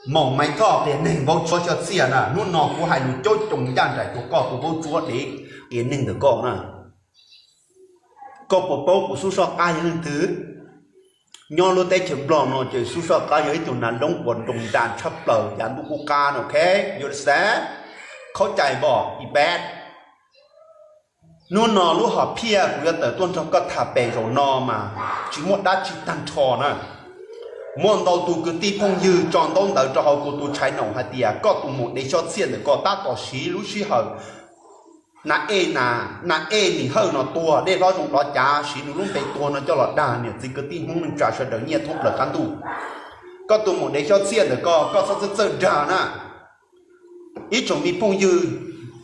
Maum Maiv Thoj qias neeg vaub tsuab xyob txiaj na, hnub no kuv hais lus caub coos ncaj nraim rau koj tus vaub tsuab dev qias neeg ntawm koj na. Koj puas paub kuv Xub Soj Qab yog leej twg? Nyob lub teb chaws Nplog no ces Xub Soj Qab yog ib tug nas loob uas nroo nra tshaj plaws yav ntuj qub qab no, ok? You understand? Khaub cai npom i pab. Hnub no lub hom phiaj kuv yuav tawm tuaj nrog koj tham pem zaum no mas tsis muaj dab tsi tag nrho na. Muaj ntau tus kwv tij phooj ywg tso ntaub ntawv rau hauv kuv tus tshais naum hais tias koj tus maum dev xyob txiaj ntawm koj tab tom siv lub sij hawm nas ej nas ej nim hawj no tuag dej hlob zoo dov cav, siv nws lub npe tuag no coj los dag niam txiv kwv tij Hmoob neej tsa sawv daws nyiaj thoob plaws qab ntuj. Koj tus maum dev xyob txiaj ntawm koj, koj txhob txawj txawj dag na. Ib tsoom me phooj ywg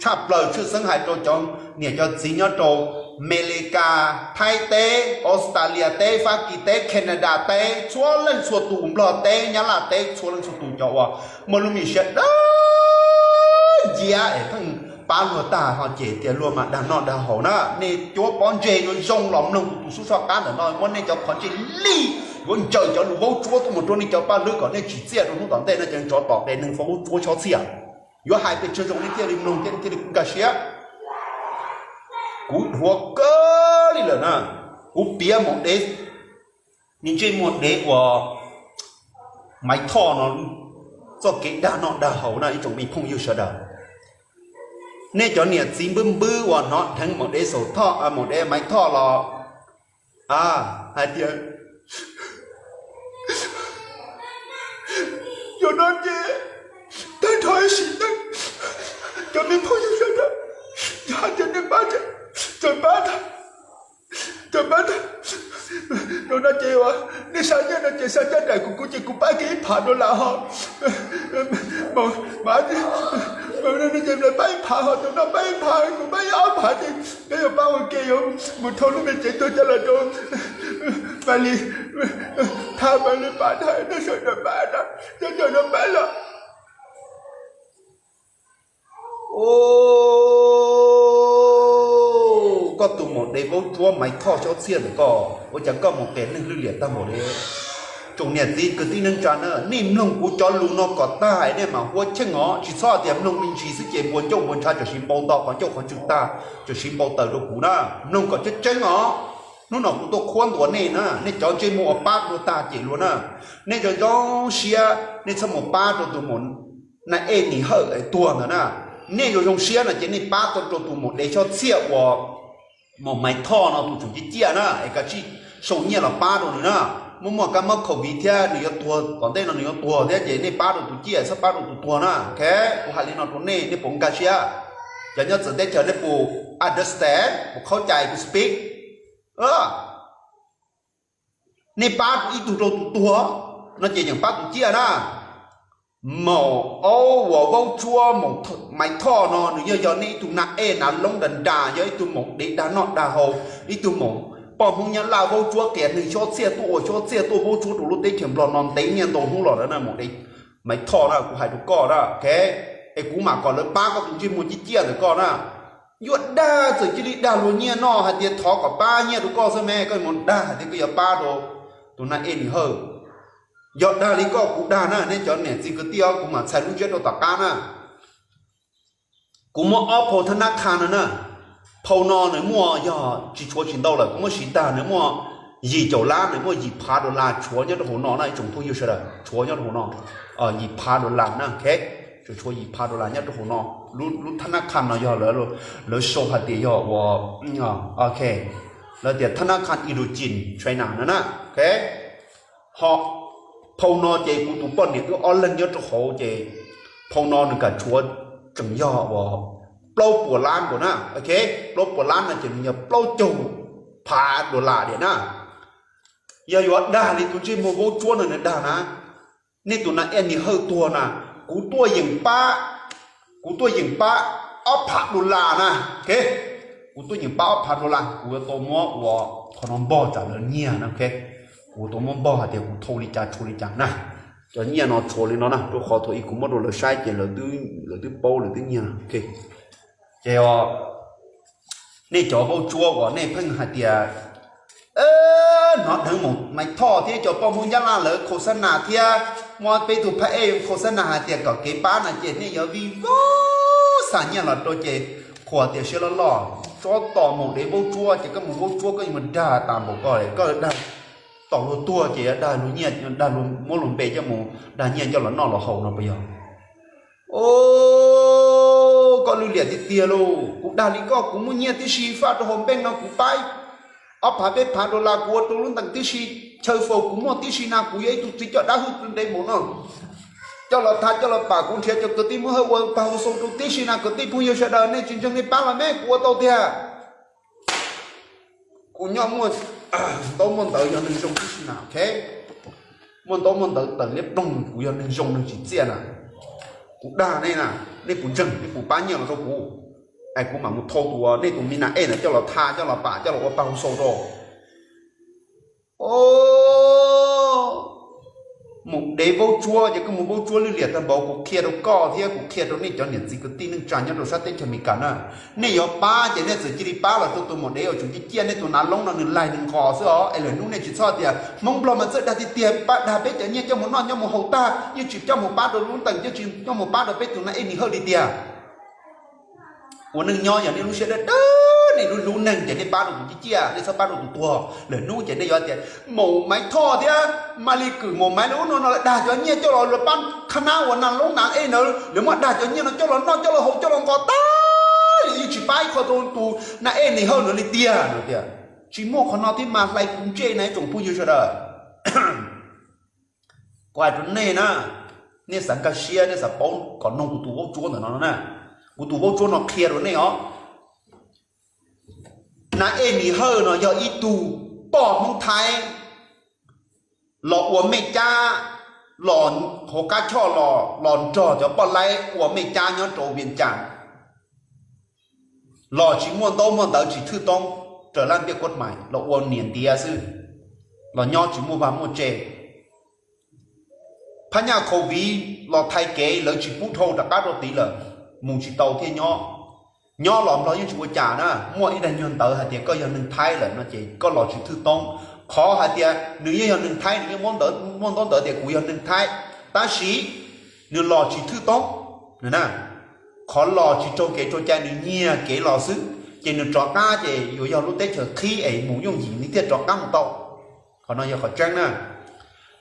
tshaj plaws tshwj xeeb hais rau cov niam cov txiv nyob rau Amelikas, Thaib teb, Australia teb, Fab Kis teb, Canada teb, txhua leej txhua tus, Nplog teb, Nyab Laj teb, txhua leej txhua tus cov uas muaj lub me siab dawb nciab es pheej pab luag tag ho cem tias luag mas dag noj dag haus na. Nej cuab pob ntseg yuav zoo los mloog kuv tus Xub Soj Qab ntawm no muab nej cov qhov ntsej lij yuav ntsaws cov lus vaub tsuab tuaj mus rau nej cov paj hlwb kom nej tsim txiaj rau hnub tom ntej no ces tsov tom qias neeg vaub tsuab xyob txiaj. Yuav hais pes tsawg zaus nej thiaj li mloog thiab nej thiaj li nkag siab. Kuv dhuav kawg li lawm na, kuv piav maum dev, ntsej muag dev uas Maiv Thoj no txoj kev dag noj dag haus na ib tsoom me phooj ywg sawv daws. Nej cov niam txiv npwb npwb uas hnov dheev maum dev Xaum Thoj, maum dev Maiv Thoj los hais tias, yog no ces tag nrho ib sim neej, cov me phooj ywg sawv daws, yog hais tias nej pab, txawm pab tag, txawm pab tag, no no ces nej xa nyiaj no ces xa nyiaj daim kuv, kuv ces kuv pab kiag ib phav dollar ho, mas pab ib phav ho, tus no pab ib phav, kuv pab ib ob phav ces peb yuav pab ua ke yuav mus thauj lub me tsev tuag coj los rau Malis, thaj Malis pab tag, nej sawv daws pab tag, cov cov no pab los. Koj tus maum dev vaub tsuab Maiv Thoj xyob txiaj ntawm koj, ua cas koj mus qias neeg lwj liam tag npaum li? Tsoom niam txiv kwv tij neej tsa na, nej mloog kuv cov lus no kom tag nej mam huab cheej os, tsis txhob tias mloog me ntsis xwb ces npua ncauj npua ntshav txawm siv npau nto qhov ncauj qhov ntswg tag, txawm siv npau taws rau kuv na. Mloog kom tseeb tseeb os. Hnub no kuv tuaj qhuab ntuas nej na, nej cov ntsej muag uas pab luag tag cem luag na, nej zoo zoo siab nej txhob mus pab rau tus maum Nais Ej Nis Hawj es tuag ntawd na. Nej yuav zoo siab no ces nej pab tau rau tus maum dev xyob txhiaj uas maum Maiv Thoj no tus tseem ciaj ciaj na es kav tsij sau nyiaj los pab rau nws na. Muaj muaj kab mob covid thiab nws yuav tuag tom ntej no nws yuav tuag thiab ces nej pab rau tus ciaj txhob pab rau tus tuag na. Ok, kuv hais li no rau nej, nej puas nkag siab? Cov nyob txawv teb chaws nej puas understand, puas khaub cai kuv speak? Nej pab ib tug rau tus tuag no ces yeej pab tus ciaj na. Maum aub uas vaub tsuab maum Maiv Thoj no nws yog yog nej ib tug nas ej nas loob dag nras, yog ib tug maum dev dag noj dag haus, ib tug maum poj Hmoob Nyab Laj vaub tsuab qias neeg xyob txhiaj tuaj ua xyob txhiaj tuaj vaub tsuab rau lub teb chaws Nplog no ntev niaj ntau hnub los lawm na maum dev Maiv Thoj na, kuv hais rau koj na, ok, es kuv mam kom lawv pab koj tus ntsej muag ciaj ciaj ntawm koj na. Yuav dag txawm cia li dag luag nyiaj noj hais tias thov kom pab nyiaj rau koj xwb me, koj mus dag hais tias koj yuav pab rau tus nas ej Nis Hawj. Yog dag li koj kuv dag na, nej cov niam txiv kwv tij os, kuv mam txhais lub ntsiab rau tom qab na. Kuv muab ob phau thab nab kha no na, phau no nws muaj yog tsis tshuav tsis ntau lawm, kuv muab siv tag nws muaj yim caum lab, nws muaj yim phav dollar tshuav nyob rau hauv no na ib tsoom phooj ywg sawv daws, tshuav nyob rau hauv no, yim phav dollar na, ok, tsuas tshuav yim phav dollar nyob rau hauv no. Lub thab nab kha no yog lawv sau hais tias yog ua, ok, lawv tias thab nab kha Indo-Chin China no na, ok. Ho phau no ces kuv tus poj niam wb ob leeg nyob rau hauv ces phau no nws kam tshuav tseem yog uas plaub puas lab nkaus na, ok, plaub puas lab no ces nws yog plaub caug phav dollar tiam na. Yog yuav dag li tus ntsej muag vaub tsuab no nws dag na, nej tus nas ej Nis Hawj tuag na, kuv tuaj yeem pab, kuv tuaj yeem pab ob phav dollar na, ok, kuv tuaj yeem pab ob phav dollar, kuv yuav tau muab ua qhov no npog tsam lawv nyiag na, ok, kuv tau muab npog hais tias kuv thau li cas tshuav li cas na. Cov nyiaj no tshuav li no na, rau qhov thaum ub kuv muab rau lawv saib ces lawv twb paub lawv twb nyiag, ok. Ces nej cov vaub tsuab uas nej pheej hais tias hnov dheev Maum Maiv Thoj thiab cov poj Hmoob Nyab Laj lawv khau xab nas thiab Muab peb tug phab ej khau xab nas hais tias kom kev pab no ces nej yuav vij vog xa nyiaj los rau ces qhuas tias siab loj loj, tsob tom mus dev vaub tsuab ces koj mus vaub tsuab koj yuav mus dag tas npaum ko, koj dag tom luag tuag ces yuav dag luag nyiaj, dag luag muab luag npe coj mus dag nyiaj coj los noj los haus no puas yog? O, koj lwj liam tiag tiag lauj. Kuv dag li koj kuv muaj nyiaj tib si faj rau hauv npeej no kuv pab ob phav peb phav dollar kuv ua rau lub ntees tib si, chaw faus kuv muaj tib si na kuv yog ib tug txiv coj dab hwj ntev npaum no. Coj los tha coj los pam kuv nrhiav cov kwv tij muab hawj ua pag hu xau rau tib si na kwv tij phooj ywg sawv daws nej tsis ntseeg nej pab los me kuv ua tau tiag. Kuv nyob muaj ntaub muaj ntawv yog neeg zoo tib si na, ok. Muaj ntaub muaj ntawv tawm liab ploog kuv yog neeg zoo neeg tsim txiaj na. Kuv dag nej na, nej puas ntseeg nej puas pab nyiaj los rau kuv, es kuv mam mus thau tus nej tus me nas ej ntawd coj los tha coj los pam coj los ua pag hu xau rau. O, mus dev vaub tsuab ces koj mus vaub tsuab lwj liam tag npaum kuv qhia rau koj thiab kuv qhia rau nej cov niam txiv kwv tij neej tsa nyob rau sab teb chaws Amelikas na. Nej yuav pab ces nej txawm cia li pab los rau tus maum dev uas tseem ciaj ciaj nej tus nav loob no nws laig nws nqos xwb os. Es lwm hnub nej tsis txhob tias Hmoob Nplog mas txawj dag tiag tiag, pab dag peb cov nyiaj coj mus noj coj mus haus tag yeej tsis coj mus pab rau lub ntees, yeej tsis coj mus pab rau peb tus nas ej nim hawj li tiag. Ua neej nyob yog nej lub siab dawb dawb, nej lub hlub neeg ces nej pab rau tus ciaj ciaj, nej txhob pab rau tus tuag. Lwm hnub ces nej yuav tias Maum Maiv Thoj thiab Maiv Lis Kwm, Maum Maiv lub no no dag cov nyiaj coj los pab qhab nab uas nas loob nas ej ntawd, lawv muab dag cov nyiaj no coj los noj coj los haus coj los nqos tag, yeej tsis pab ib qho rau tus nas ej nim hawj ntawd li tiag no tias. Tsis muaj qhov no thiab mas hlais kuv ntsej na ib tsoom phooj ywg sawv daws. Kuv hais rau nej na, nej xav nkag siab nej xav paub kom noog kuv tus vaub tsuab ntawm no na. Kuv tus vaub tsuab no qhia rau nej os. Nas ej nim hawj no yog ib tug poj Hmoob Thaib los ua mej cab, los hauv qab choj los los nrog cov poj laib ua mej cab nyob rau Vias Cas. Los tsis muaj ntaub muaj ntawv tsis thwj toob, raws laj ntiaj kuab mais los ua niam ntiav xwb, los nyob tsis muaj vaj muaj tse. Phab nyaj COVID los thaiv kev lawv tsis pub dhau rov qab rau tid lawm, mus tsis tau thiab nyob. Nyob los Nplog yeej tsis ua cas na, muaj ib daim nyuag ntawv hais tias koj yog neeg Thaib lawm no ces koj los tsis thwj toob. Qhov hais tias nws yeej yog neeg Thaib nws yeej muaj ntaub ntawv tias kuv yog neeg Thaib, tab sis nws los tsis thwj toob na. Qhov los tsis raug kev raug cai nws nyiag kev los xwb, ces nws rov qab ces yuav yog lub teb chaws qhib es mus yooj yim nws thiaj rov qab mus tau. Qhov no yog qhov tseeb na.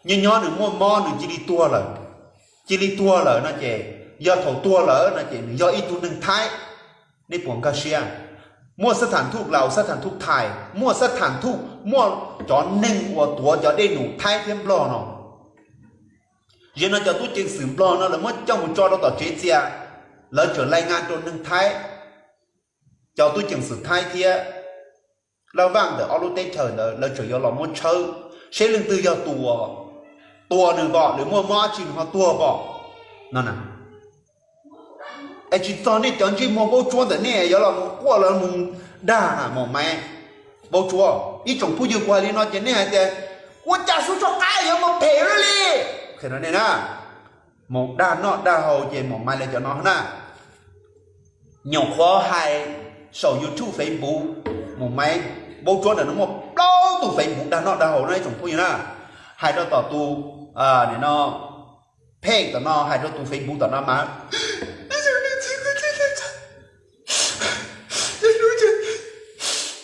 Nyob nyob nws muaj mob nws cia li tuag lawm, cia li tuag lawm no ces, yog thaum tuag lawm no ces nws yog ib tug neeg Thaib. Nej puas nkag siab? Muaj xab tham thuj Laus, xab tham thuj Thais, muaj xab tham thuj, muaj cov neeg uas tuav cov dej num Thaib thiab Nplog no. Zaum no cov tub ceev xwm Nplog no lawv muab coj mus tso rau tom tsev txias, lawv tseem lai ngas rau neeg Thaib, cov tub ceev xwm Thaib thiab laj vaj ntawm ob lub teb chaws ntawd lawv tseem yuav los muab tshawb seb leej twg yog tua, tua nws pom, lawv muaj mob tsis nws ho tuag pom no na. Es tsis txog nej cov ntsej muag vaub tsuab ntawm nej yuav los mus quaj los mus dag na Maum Maiv, vaub tsuab. Ib tsoom phooj ywg, kuv hais li no ces nej hais tias ua cas xub tso qab yuav mus phem li. Qhia no nej na, mus dag noj dag haus ces Maum Maiv lawv cov no na. Nyuam qhuav hais saum YouTube, Facebook, Maum Maiv, vaub tsuab ntawm no muaj plaub tus Facebook dag noj dag haus no ib tsoom phooj ywg na. Hais rau tom tus, no, page tom no, hais rau tus Facebook tom no mas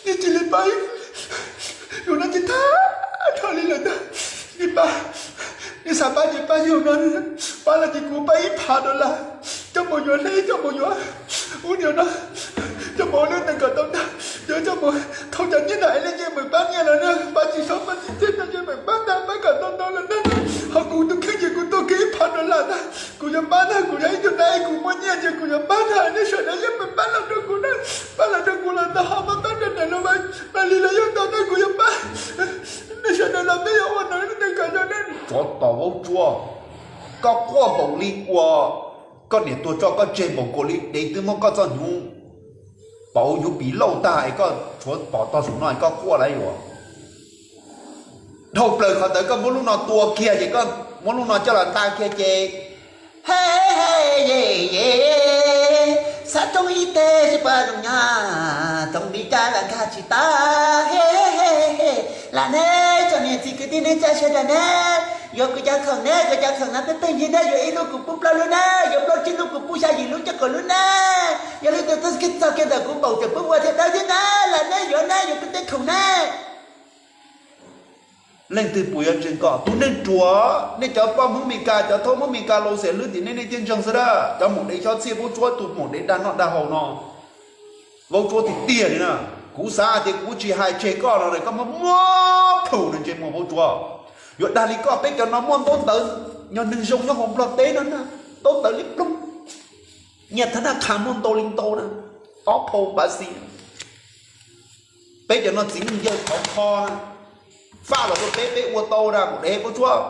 nej cia li pab, yus no ces thab dhau li lawm ntag. Nej pab, nej xav pab ces pab yus no, pab los ces kuv pab ib phav dollar, coj mus yuav hleb, coj mus yuav ub no, coj mus ua lub nees kom tau ntag, yuav coj mus thau cov nyiaj no es leej twg meem pab nyiaj los na, pab tsis tau pab tsis txij no ces meem pab ntag, pab kom tau ntau los ntag. Ho kuv tus kheej ces kuv tuaj kiag ib phav dollar ntag, kuv yuav pab ntag, kuv yog ib tug nab, kuv muaj nyiaj ces kuv yuav pab ntag, nej sawv daws yeej meem pab los rau kuv na, pab los rau kuv los ntag, ho pab pab rau ntawm no mas li los yeej tau na, kuv yuav pab. Nej sawv daws los peb yuav ua no, nej kom zoo na. Tsov tom vaub tsuab, koj quaj npaum li uas koj niam tuag tso koj tseg npaum nkaus li dev twb muab koj txoj hnyuv pauv hnyuv pis lauj tag es koj tshuav pom tog saum no es koj quaj lawm yuav. Dhau plaws qhov ntawd koj muab lub no tua kiag ces koj muab lub no coj los nta kiag ces, he he ye ye, xav roob ib teg tsis pom zoo nyab, toom li cas los nkag tsis tau, he he he, lam neb tsoom niam txiv kwv tij neej tsa sawv daws neb, Yuav kuv cov khoom ne, kuv cov khoom no peb pheej nyiag ne, yuav ib lub kuv pub plaub lub ne, yuav plaub tsib lub kuv pub xya yim lub coj kaum lub ne. Yog leej twg twb txog kiag ntawm kuv npaum tseem pub ua thiab dawb thiab na, los ne yuav ne, yuav kuv tej khoom ne. Leej twg puas yuav ntseeg koj? Tus neeg ruam, nej cov poj Hmoob Mes Kas, cov thaub Hmoob Mes Kas laus xiam hlwb tim nej, nej thiaj ntseeg xwb dab. Cov maum dev xyob txhiaj vaub tsuab, tus maum dev dag noj dag haus no, vaub tsuab tiag tiag li na. Kuv xav hais tias kuv tsis hais tseg koj no, koj muab muab plhus nws ntsej muag vaub tsuab. Yuav dag li koj, peb cov no muaj ntaub ntawv, nyob neeg zoo nyob hauv Nplog teb no na, ntaub ntawv li ploog, nyiaj thab naj qha muaj ntau li ntau na, ob phau npav xis. Peb cov no txiv neej yawg khov kho na, faj los rau peb, peb ua tau na, maum dev vaub tsuab.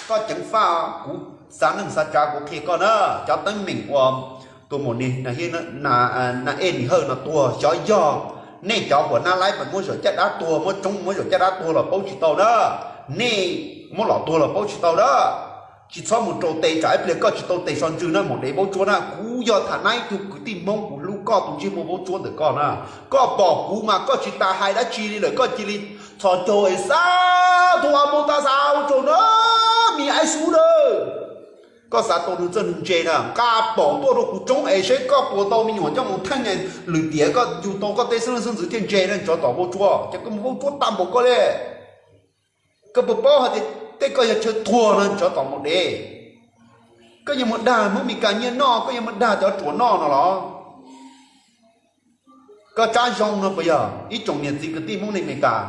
Koj ceev faj, kuv xav neej xav tsav kuv qhia koj na, cov teeb meem uas tus maum ni, na ej nis hawj no tuag, xyov yog nej cov huam nab laib mas muab zaum caj dab tuag, muab tsoob muab zaum caj dab tuag los paub tsis tau na. Nej muab los tuag los paub tsis tau na. Tsis txhob mus rau tes, tsam ib pliag koj tsis tau tes so ntsws na, maum dev vaub tsuab na. Kuv yog tham nab ib tug kwv tij Hmoob, kuv hlub koj tus ntsej muag vaub tsuab ntawm koj na. Koj pom kuv mas koj tsis tas hais dab tsi li lawm, koj cia li txhos caug es xav tus a mus tas xav ua tsaug na, me ais xub na. Koj xav tau nws txawj nws ntse na, nqa pom tuaj rau kuv tsoob es seb koj puas tau me nyuam coj mus theej, lwm tiam koj yug tau koj tej xeeb leej xeeb ntxwv thiaj ntse na, tsov tom vaub tsuab, ces koj mus vaub tsuab tag npaum koj li. Koj puas paub hais tias tej koj yog chaw tuag no, tsov tom maum dev? Koj yuav mus dag Hmoob Mes Kas nyiaj noj, koj yuav mus dag cov ruam noj no los? Koj tsab zoo no puas yog ib tsoom niam txiv kwv tij Hmoob neeg Mes Kas,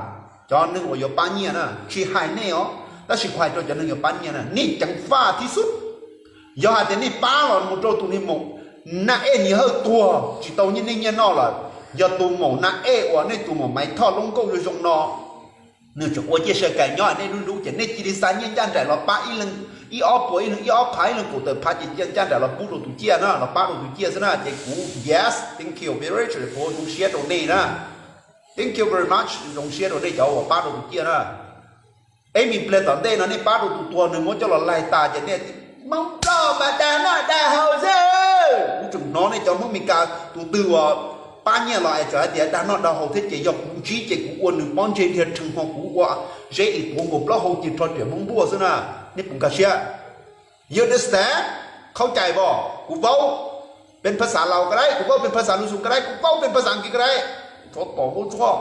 cov neeg uas yuav pab nyiaj na, tsis hais nej os, tab sis kuv hais rau cov neeg yuav pab nyiaj na, nej ceev faj thib xub. Yog hais tias nej pab los mus rau tus niag maum nab ej nis hawj tuag tsis tau nej nyiaj noj lawm, yog tus maum nab ej uas nej tus maum Maiv Thoj lub nkauj zoo zoo no, nws tseem ua ciaj sai kais nyob nej lub lub, ces nej cia li xa nyiaj ncaj nraim los pab ib leeg ib ob puas, ib leeg ib ob phav, ib leeg kaum tawm phav, ces cia ncaj nraim los pub rau tus ciaj na, los pab rau tus ciaj xwb na. Ces kuv, yes, thank you very much, zoo siab rau nej na. Thank you very much, zoo siab rau nej cov uas pab rau tus ciaj na. Eb, me pliag tom ntej no nej pab rau tus tuag, nws muab coj los laig tas ces nej, Hmoob Nplog mas dag noj dag haus xwb. Kuv tseem hnov nej cov Hmoob Mes Kas tus twg uas pab nyiaj los es txawm hais tias dag noj dag haus thiab, ces yog kuv ntsib ces kuv ua nws pob ntseg dhia rhees, ho kuv ua zeb es tuav nkaus plaub hau ces rho riam Hmoob npuaj xwb na. Nej puas nkag siab? You understand? Khaub cai pom, kuv vaub pes phas xas Laus ka dai, kuv vaub pes phas xas Lusu ka dai, kuv vaub pes phas xas Askiv ka dai, tsov tom vaub tsuab.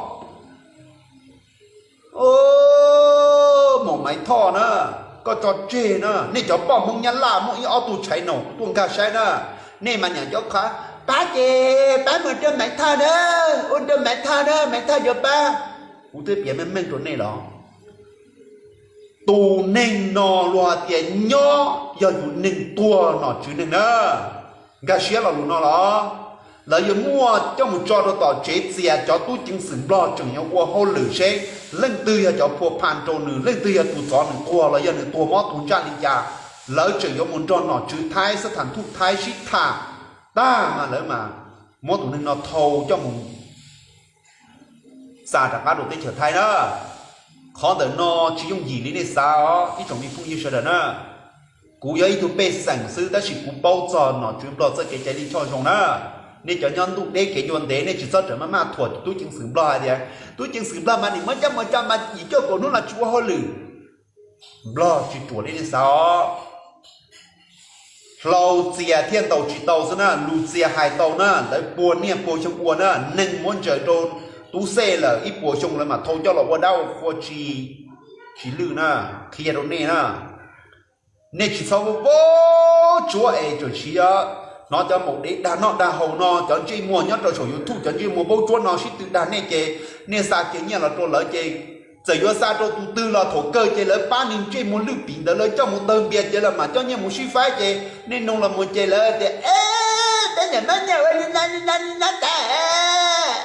Maum Maiv Thoj na, koj tso tseg na, nej cov poj Hmoob Nyab Laj muaj ib ob tug tshais naum kuv tuaj nkag saib na, nej mas niam cov qhav, pab ces pab mus rau Maiv Thoj na, ua rau Maiv Thoj na, Maiv Thoj yuav pab. Kuv twb piav meej meej rau nej los, tus neeg no luag hais tias nyob yog yus neeg tuag nom tswv neeg na. Nkag siab lo lus no los? Lawv yuav muaj coj mus tso rau tom tsev txias, cov tub ceev xwm Nplog tseem yuav ua hauj lwm seb leej twg yog cov phua pha rau nws, leej twg yog tus txov nws tuag los yog nws tuag mob tuag ntsaj li cas. Lawv tseem yuav mus nrog nom tswv Thaib, xab tham thuj Thaib sib tham tag mas lawv mas muab tus neeg no thau coj mus xa rov qab rau teb chaws Thaib na. Qhov ntawm no tsis yooj yim li nej xav os ib tsoom me phooj ywg sawv daws na. Kuv yog ib tug pej xeem xwb tab sis kuv paub txog nom tswv Nplog txoj kev cai lij choj zoo na. Nej cov nyob ntuj deb kev ncua ntev nej tsis txhob rawm maj maj thuam tub ceev xwm Nplog hais tias tub ceev xwm Nplog mas nim muab coj mus tso mas yim cuaj kaum hnub los tsis ua hauj lwm. Nplog tsis ruam li nej xav os. Hlau txias thiaj ntaus tsis tau xwb na, lus txias hais tau na, lawv puas niaj puas xyoo ua na, neeg muab ntsaws rau tub xej lawm ib puas xyoo lawv mam thau coj los ua dab ua qhua tsis, tsis lwj na, qhia rau nej na. Nej tsis txhob vaub tsuab es tseem siv hnov cov maum dev dag noj dag haus no, cov ntsej muag nyob rau saum YouTube, cov ntsej muag vaub tsuab no sib tw dag nej ces nej xa kiag nyiaj los rau lawv ces txawm yuav xa rau tus twg los thaum kawg ces lawv pab nws ntsej muag lwj pim ntawd lawv coj mus tawg npias ces lawv mam coj nyiaj mus sib faib ces nej nug los mus ces lawv tias, Peb niam mab nyiaj ua li no li no li no tas.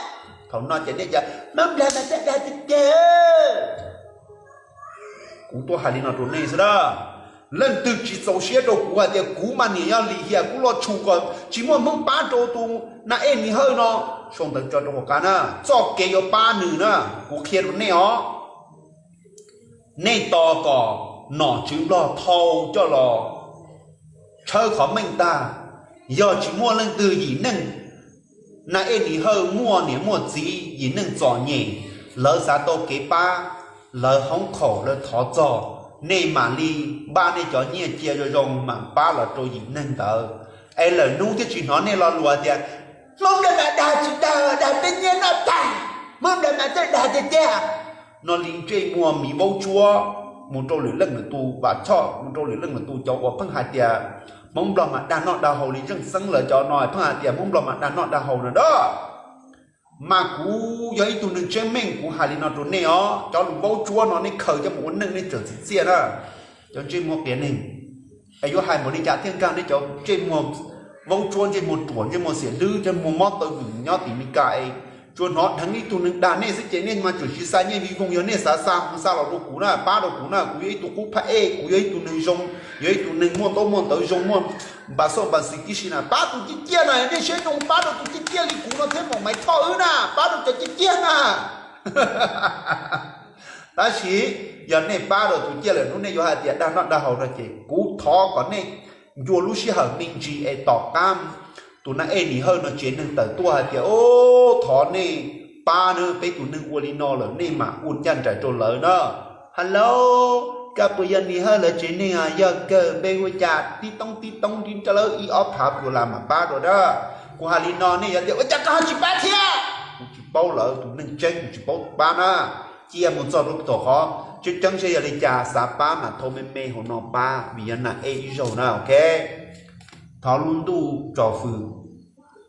Thaum no ces nej tias, Hmoob Nplog mas txawj dag tiag tiag. Kuv tuaj hais li no rau nej xwb na. Leej twg tsis txaus siab rau kuv hais tias kuv mas niam yog lim hiam kuv los tshum kom tsis muaj Hmoob pab rau tus na ej nis hawj no, sau ntawv tso rau hauv qab na, txoj kev yuav pab nws na, kuv qhia rau nej os. Nej tos kom nom tswv Nplog thau coj los tshawb qhov meej tag, yog tsis muaj leej twg yim neej na ej nis hawj muaj niam muaj txiv yim neej txom nyem, lawv xav tau kev pab, lawv hoob khaum lawv thov txog, nej mam li npaj nej cov nyiaj cia zoo zoo mam pab los rau yim neeg ntawd. Es lawm hnub thiaj tsis hnov nej lo lus tias, Hmoob ntawd mas dag tsis dag, dag peb nyiaj noj tag, Hmoob ntawd mas thiaj dag tiag tiag. No li ntsej muag miv vaub tsuab mus rau lwm leej lwm tus, vam choj mus rau lwm leej lwm tus, cov uas pheej hais tias Hmoob Nplog mas dag noj dag haus li zeej xeeb lawv cov no pheej hais tias Hmoob Nplog mas dag noj dag haus no dab. Mas kuv yog ib tug neeg tseeb meej kuv hais li no rau nej os, cov lus vaub tsuab no nej khaws coj mus ua neej nej txawm txiv txiaj na. Cov ntsej muag qias neeg, es yuav hais npaum li cas thiaj nkag nej cov ntsej muag vaub tsuab, ntsej muag ruam, ntsej muag xiam hlwb, ntsej muag mob taw vwm nyob tim Meskas es tsuas hnov dheev ib tug neeg dag nej xwb ces nej mas tseem siv xa nyiaj vij voog, yog nej xav xa mus xa los rau kuv na, pab rau kuv na, kuv yog ib tug qub phaj ej, kuv yog ib tug neeg zoo, yog ib tug neeg muaj ntaub muaj ntawv zoo, muaj npas xauj npas xis tib si na, pab tus ciaj ciaj na, nej siab zoo pab rau tus ciaj ciaj li kuv no thiab Maum Maiv Thoj wb na, pab rau cov ciaj ciaj na. Tab sis yog nej pab rau tus ciaj lawm hnub nej yuav hais tias dag noj dag haus no ces kuv thov kom nej ncua lub sij hawm me ntsis es tom qab tus Nab Ej Nis Hawj no tsev neeg tawm tuaj hais tias, Thov nej pab na, peb tus neeg ua li no lawm nej mam ua ncaj nraim rau lawv na. Hello, koj puas yog Nis Hawj lawv tsev neeg? Yog kawg, npe hu cas? Tib toob tib toob tib nrab lawm ib ob phav puas las mam pab rau dab. Kuv hais li no nej yuav tias, Ua cas koj ho tsis pab thiab? Kuv tsis paub lawv tus neeg tseeb, kuv tsis paub pab na. Cia mus txog rau tom qhov tseeb tseeb seb yog li cas, xav pab mas thau me me hauv no pab vim yog Nas Ej ib zaug na, ok. Thov lub ntuj tso fwm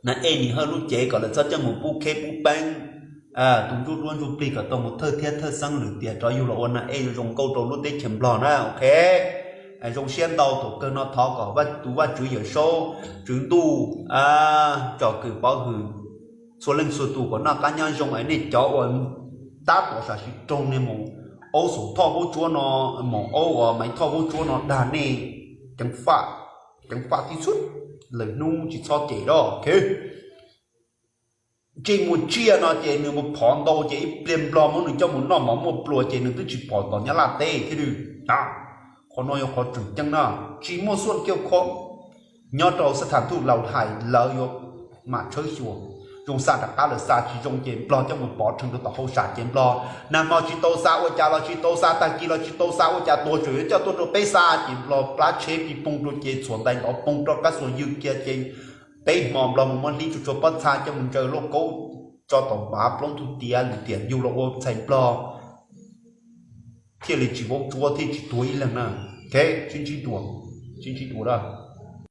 Nas Ej Nis Hawj lub cev kom lawv txhob coj mus pub kheb pub peeb, tus ntsuj duab ntsuj plig kom tau mus thawj thiab thawj xeeb lwm tiam rov yug los ua Nas Ej zoo nkauj rau lub teb chaws Nplog na, ok. Zoo siab ntau, thaum kawg no thov kom tus Vajtswv Yawm Saub, Tswv Ntuj, tsom kwm pov hwm txhua leej txhua tus kom noj qab nyob zoo es nej cov uas tab tom sam sim raug niag Maum Aub Xaum Thoj vaub tsuab no, Maum Aub uas Maiv Thoj vaub tsuab no dag nej ceev faj, ceev faj tib txhub, lwm hnub tsis txhob cem dab, ok. Ntsej muag tsiaj no ces nws mus phov ntau ces ib pliag Nplog muab nws coj mus noj mov muaj plua ces nws twb tsis phom tom Nyab Laj teb thiab. Qhov no yog qhov tseem ceeb na, tsis muaj xuaj kiaj khob nyob rau xab tham thuj laus hais lawv yuav mam tshawb xyuas. Zoo xa rov qab, lawv xa tsis zoo ces Nplog coj mus pov rhees rau tom hauj sam ces Nplog nag hmo tsis tau xa ua cas los tsis tau xa, tag kis los tsis tau xa ua cas, tuag tseem yuav coj tuaj rau peb xa ces Nplog plab tsheb pig poog rau ces txhuam ntais ntov poog rau kab xuas ywg kiag ces peb hmo Nplog mus muab hlib tsuag tsuag pob txha coj mus ntsaws lauj kaub tso tom vav plaub ntug tiav lwm tiam yug los ua ntxhais Nplog thiaj li tsis vaub tsuab thiaj tsis tuag ib leeg na. Ok, sib ntsib dua, sib ntsib dua a.